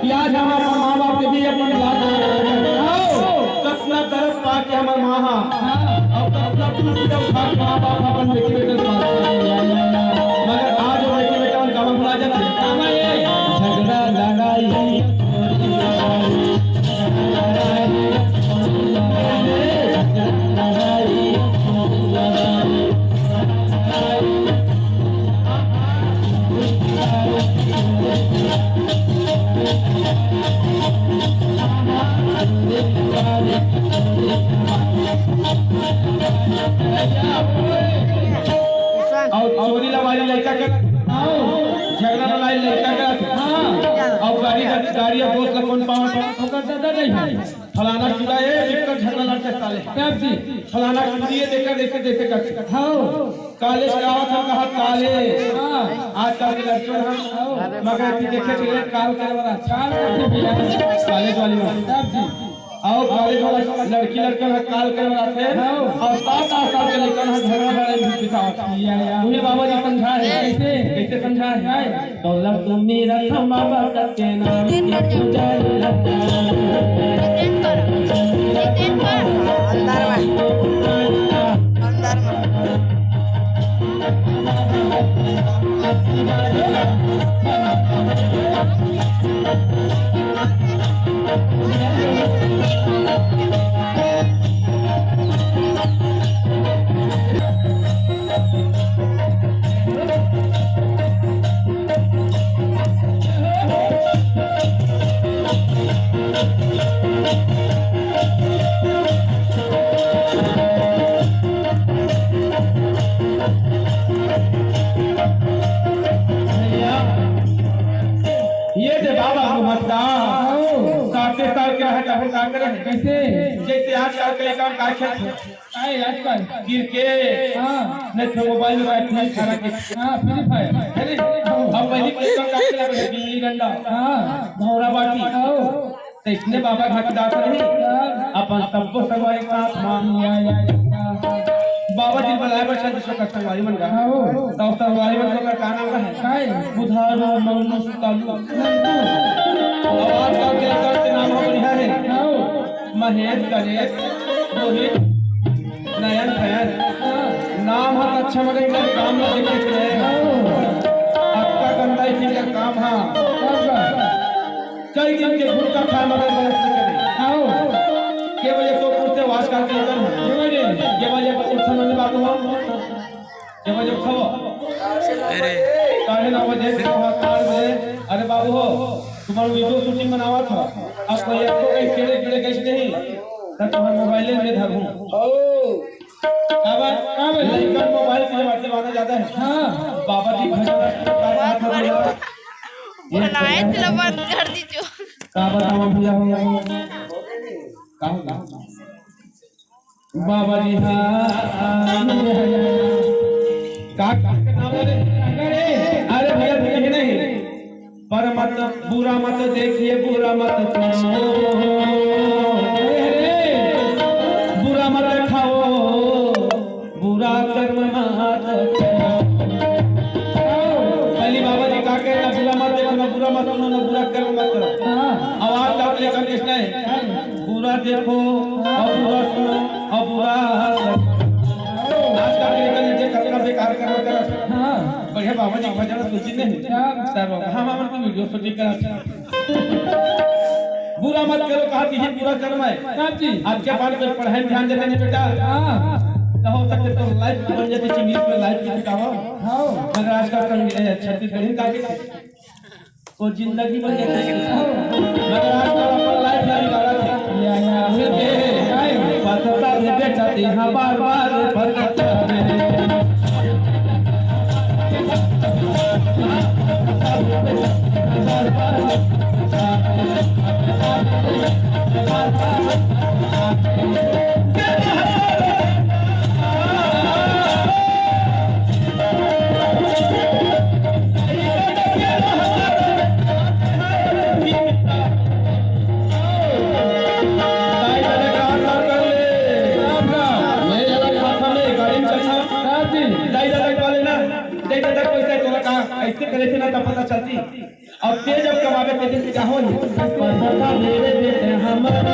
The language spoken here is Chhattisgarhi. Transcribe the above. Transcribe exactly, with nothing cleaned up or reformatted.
इलाज हम अपन माँ बाप के भी अपन इलाज करत हन। कतना दर्द पा के हमर माँ हा, अउ कतना दुख के उठा के माँ बाप अपन बेटी बेटा के पास। मगर आज वो बेटी बेटा मन कामा भुला जाथे। झगड़ा लड़ाई अउ चोरी लबारी लइका के, झगड़ा लड़ाई लइका के, हाँ। अउ गाड़ी, गाड़ी अउ दोस्त ला कोन पावत हे? ओकर दादा नहीं है। फलाना टूरा ए, बिक्कट झगड़ा लड़थे साले। तब जी। फलाना टूरी ए, देखा, देखे, देखे करथे। हाँ। कॉलेज के आवत हम कहा कॉलेज। हाँ। आजकल के लड़के हम, मगर तू देखे थे, काल करे वाला। काल करथे भैया। कॉलेज वाली बात। तब जी। अउ कॉलेज वाला लड़की लड़का ह काल करे वाला थे। हाँ। अउ सात आठ साल के लड़का ह झगड़ा लड़ाई में बितावत। या, या। उही बाबा जी समझा हे। कैसे? कैसे समझा हे? काय? दौलत मेरा था बाबा सत्य नाम की पुजारी लगा। अंदर में। अंदर में। ये दे बाबा मोहम्मद का। साते साल के रहे तब का करे? कैसे? जैसे आजकल के काम का खेल। आए आजकल। क्रिकेट। हाँ। नहीं तो मोबाइल में बैठ नहीं करा के। हाँ, फ्री फायर। है नहीं? अब वही के काम का खेला करे, गिल्ली डंडा। हाँ। भौरा बाटी। हाँ। तो इसने बाबा घर के जात रही। हाँ। अपन सबको संगवारी साथ मा। या, या, या। बाबा जी बुलाए बच्चा जिसको कर संगवारी मन का। हाँ, हो। तो संगवारी मन का का नाम है? काय? बुधारू मंगलू सुतालू। अब आजकल के लड़का के नाम हम बढ़िया है। हाँ। महेश, गणेश, रोहित, नयन, फयन। नाम ह अच्छा मगर इनका काम में दिक्कत रहे। अक्का गंदा ही इनका काम हा। कई दिन के गुटखा खाए मगर बरस नहीं करे। के बजे तो उठते आवाज काट के इधर है। के बजे? के बजे उठ समझ बात हो? के बजे उठाओ? अरे। साढ़े नौ बजे, साढ़े नौ बजे। अरे बाबू हो, तुम्हारा वीडियो शूटिंग बनावा था। अब कोई आपको कहीं केड़े केड़े कैसे नहीं, तो तुम्हारा मोबाइल में धरूं। ओ। काबर? काबर? लइका मोबाइल के जमाना ज्यादा है। हाँ। बाबा जी भजन का बात है भैया। बनाए तेला बंद कर दीजिए। का बताओ भैया हो? का होगा? बाबा जी हाँ। का, का, का नाम है रे? अरे भैया, भैया ही नहीं। पर मत, बुरा मत देखिए, बुरा मत सुनो। अरे, अरे, बुरा मत खाओ, बुरा कर्म मत करो। पहली बाबा जी का कहना, बुरा मत देखो, ना बुरा मत सुनो, ना बुरा कर्म मत करो। हाँ। आवाज डाउन लेकर कृष्ण है। बुरा देखो और बुरा सुनो और बुरा करो। आज का लेकर जे कतना बेकार कर कर। हाँ। बढ़िया बाबा जी भजन सुनती नहीं। क्या? सर, हम अपन की वीडियो शूटिंग करा। बुरा मत करो, कहा कि ये बुरा कर्म है। हाँ जी। आज के बाद कोई पढ़ाई में ध्यान देते नहीं बेटा। हाँ। तो हो सके तो लाइव बन जाती, इंग्लिश में लाइव की सिखाओ। हाँ। मगर आजकल संग-, ए, छत्तीसगढ़ी का वो जिंदगी बन जाती है। मगर आजकल अपन लाइफ नहीं लगा थे। या, या। उहे के है। काय? पछता रे बेटा, तेहा बार बार पछता रे। दाई ददा के पाले ना, दाई ददा के पैसा तोला का ऐसे करे थे ना, तब पता चलती। अब ते जब कमावे, ते दिन के का होई? पता मेरे बेटे हमारा।